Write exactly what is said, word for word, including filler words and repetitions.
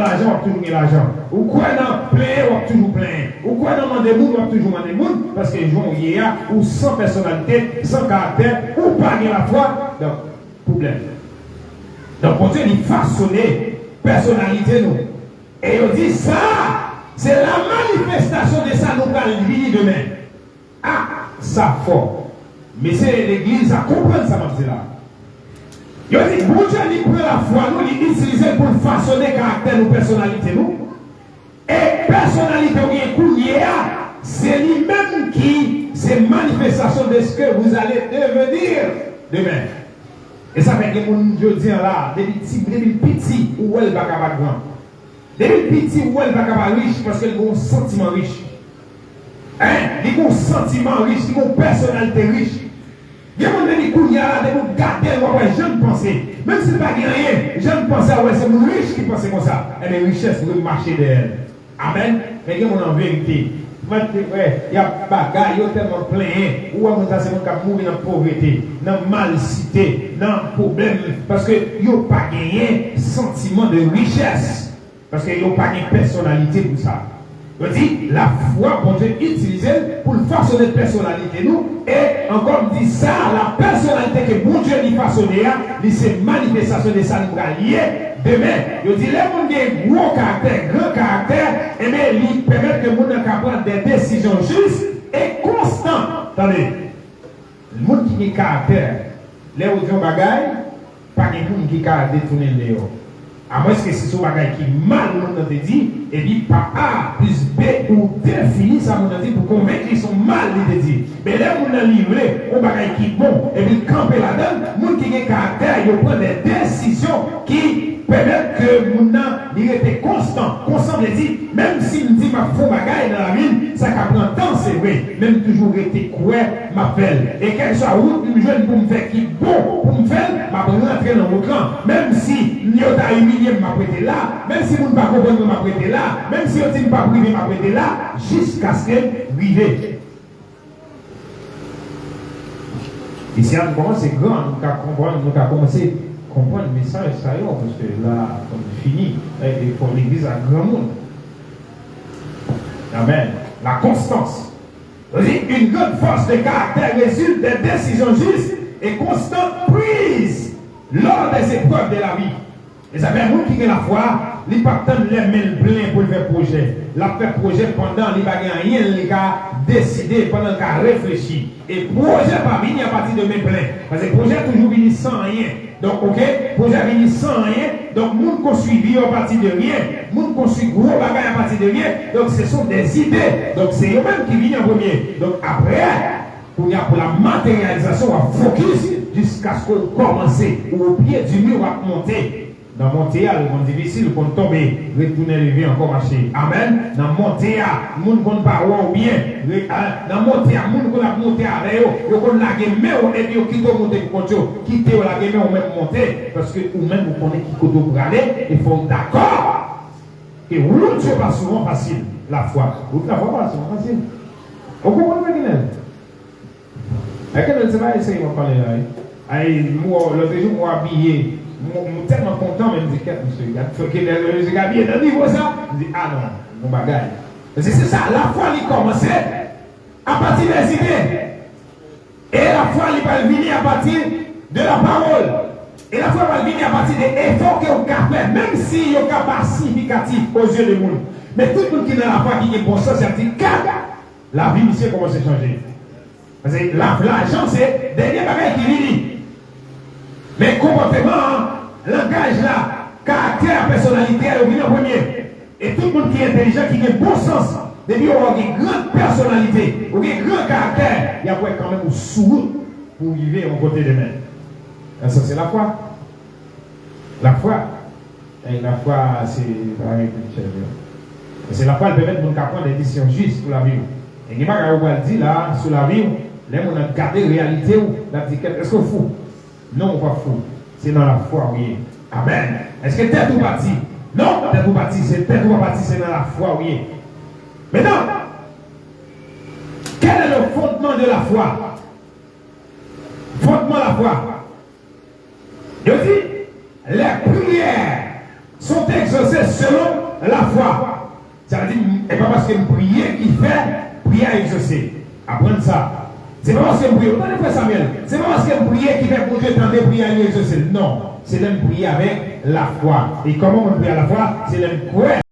lajan, w ap toujou gen lajan. Ou kwè nan plenyen, w ap toujou plenyen. Ou kwè nan mande moun, w ap toujou mande moun, paske jan w ye a, ou san pèsonalite, san karaktè, ou pa gen lafwa. Donk, pwoblèm. Donk, Bondye, li fasone pèsonalite nou. E yo di sa, se la manifestasyon de sa nou pral vini demen. Ah, sa fò. Mesye legliz la, konprann sa m ap di la. Yo di, Bondye, li pran lafwa nou, li itilize l pou l fasone karaktè nou, pèsonalite nou. E pèsonalite ou gen kounye a, se li menm ki se manifestasyon de ce que vous allez devenir demain. E sa fè gen moun jodi a la, depi ti, depi l piti, ou wè l pa ka pa gran. Depi l piti, ou wè l pa ka pa rich, paske l gen yon santiman rich. Hein? Li gen yon santiman rich, li gen yon pèsonalite rich. Gen moun depi kounye a la, depi w gade l, w ap wè jan l panse. Menm si l pa gen anyen, jan l panse a, w wè se moun rich ki panse konsa. Ebyen, richès dwe mache dèyè l. Amèn. Men gen moun an verite, mwen te wè, y ap bagay, yo tèlman plenyen. Ou wè moun sa se moun k ap mouri nan povrete, nan malsite, nan pwoblèm, paske yo pa genyen santiman de richès. Paske yo pa gen pèsonalite pou sa. Yo di, lafwa, Bondye itilize l pou l fasone pèsonalite nou. E ankò m di sa, la pèsonalite ke Bondye li fasone a, li se manifestasyon de sa nou pral ye demen. Yo di, lè moun gen gwo karaktè, gran karaktè, enben, li pèmèt ke moun nan ka pran de desizyon jis e konstan. Tande. Moun ki gen karaktè, lè ou di yon bagay, pa gen moun ki ka detounen l deyò. Amwenske si se yon bagay ki mal moun nan te di, epi pa A plis B ou defini sa moun nan di pou konvenk li se yon mal li te di. Men lè moun nan li vle yon bagay ki bon, epi l kanpe ladan l, moun ki gen karaktè, yo pran de desizyon ki pèmèt ke moun nan li rete konstan. Konstan vle di, menm si m di m ap fè yon bagay nan lavi m, sa ka pran tan, se vre, men m toujou rete kwè m ap fè l. E kèlkeswa wout m jwenn pou m fè ki bon pou m fè l, m ap rantre nan wout lan. Menm si yo ta imilye m, m ap rete la. Menm si moun pa konprann mwen, m ap rete la. Menm si yo di m p ap rive, m ap rete la. Jiskaske m rive. Isi a, nou kòmanse gran, nou ka konprann, nou ka kòmanse konprann mesaj sa yo, paske la, kòm fini, e, e fò legliz la granmoun. Amèn. La constance. Yo di, une grande force de caractère résulte des décisions justes et constantes prises lors des épreuves de la vie. E sa fè moun ki gen lafwa, li p ap tann lè men l plen pou l fè pwojè. L ap fè pwojè pandan li pa gen anyen li ka deside, pandan l ka reflechi. E pwojè pa vini apati de men plen. Paske pwojè toujou vini san anyen. Donk, oke, pwojè vini san anyen. Donk, moun konstwi vi yo apati de ryen. Moun konstwi gwo bagay apati de ryen. Donk, se sont des idées. Donk, se yo menm ki vini an premye. Donk, apre, kounye a pou la materyalizasyon, w ap fokis jiskaske w kòmanse. Ou o pye di mi, w ap monte. Nan monte a, li konn difisil, ou konn tonbe, retounen leve ankò mache. Amèn. Nan monte a, moun konn pa wè w byen. Re-, a, nan monte a, moun konn ap monte avè yo, yo konn lage men w epi yo kite w monte pou kont yo. Kite yo lage men w menm monte, paske ou menm ou konnen ki kote w prale, e fò w dakò ke wout yo pa souvan fasil. Lafwa. Wout lafwa pa souvan fasil. Ou konprann mwen, Kenel? Ay, Kenel, se pa eseye m ap pale la, wi. Ay, m wè w, lòt jou, m wè w abiye. M, m tèlman kontan, men m di, "Kèt, mesye, gad fò Kenel, mesye, k abiye nan nivo sa." M di, "A non, gon bagay." Mesye, se sa, lafwa li kòmanse apati de zide. E lafwa li pral vini apati de la pawòl. E lafwa pral vini apati de efò ke w ka fè, menm si yo ka pa siyifikatif o zye de moun. Men tout moun ki nan lafwa, ki gen bon sans, y ap di, "Gad, lavi misye kòmanse chanje." Paske la, lajan se dènye bagay ki vini. Men konpòteman an, langaj la, karaktè a, pèsonalite a, yo vin an premye. E tout moun ki entèlijan, ki gen bon sans, depi yo wè w gen gran pèsonalite, ou gen gran karaktè, y ap wè kanmenm ou sou wout pou w rive yon kote demen. Sa se lafwa. Lafwa. E lafwa, se pa yon pil chèf, non. E se lafwa l pèmèt moun ka pran de desizyon jis pou lavi w. E gen bagay ou pral di la, sou lavi w, lè moun nan gade reyalite w, l ap di, "Kèt, èske w fou?" Non, ou pa fou. Se nan lafwa ou ye. Amèn. Èske tèt ou pati? Non, tèt ou pati, se tèt ou pa pati, se nan lafwa ou ye. Mentnan, quel est le fondement de la foi? Fondman lafwa. Yo di, les prières sont exaucées selon lafwa. Sa vle di, e pa paske m priye ki fè priyè a egzose. Aprann sa. Se pa paske m priye, ou tande frè Samuel, se pa paske m priye ki fè Bondye tande priyè a li egzose l. Non. Se lè m priye avèk lafwa. E kòman moun priye a lafwa? Se lè m kwè.